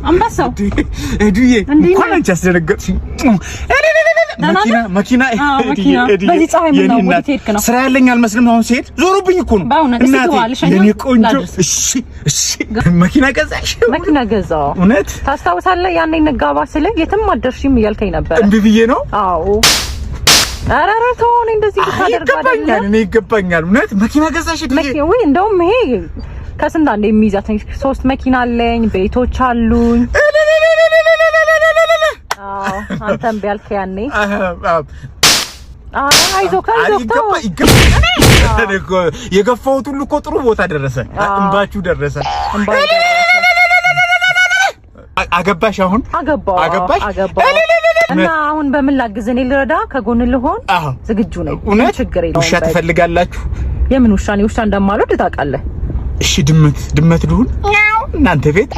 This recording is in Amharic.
አንበሳው ኤዱዬ፣ እንኳን አንቺ አስደነገጥሽኝ። መኪና መኪና በዚህ ፀሐይ ምን ነው? ወዴት ሄድክ ነው? ስራ ያለኝ አልመስልም። አሁን ሲሄድ ዞሮብኝ እኮ ነው። እናቴ የኔ ቆንጆ። እሺ እሺ፣ መኪና ገዛሽ? መኪና ገዛው። እውነት ታስታውሳለህ? ያኔ እንጋባ ስልህ የትም አትደርሺም እያልከኝ ነበር። እምቢ ብዬ ነው። አዎ። ኧረ ኧረ ተው፣ እኔ እንደዚህ ብታደርግ ይገባኛል። እኔ ይገባኛል። እውነት መኪና ገዛሽ? መኪና ወይ እንደውም ይሄ ከስንት አንዴ የሚይዛት 3 መኪና አለኝ፣ ቤቶች አሉኝ። አዎ አንተም ቢያልክ ያኔ አይዞህ አይዞህ ተው። የገፋሁት ሁሉ እኮ ጥሩ ቦታ ደረሰ። እንባችሁ ደረሰ። አገባሽ? አሁን አገባሽ? እና አሁን በምን ላግዝ? እኔ ልረዳ፣ ከጎን ልሆን ዝግጁ ነኝ። እውነት ችግር የለውም። ውሻ ትፈልጋላችሁ? የምን ውሻ? እኔ ውሻ እንደማልወድ ታውቃለህ። እሺ ድመት ድመት ልሁን እናንተ ቤት?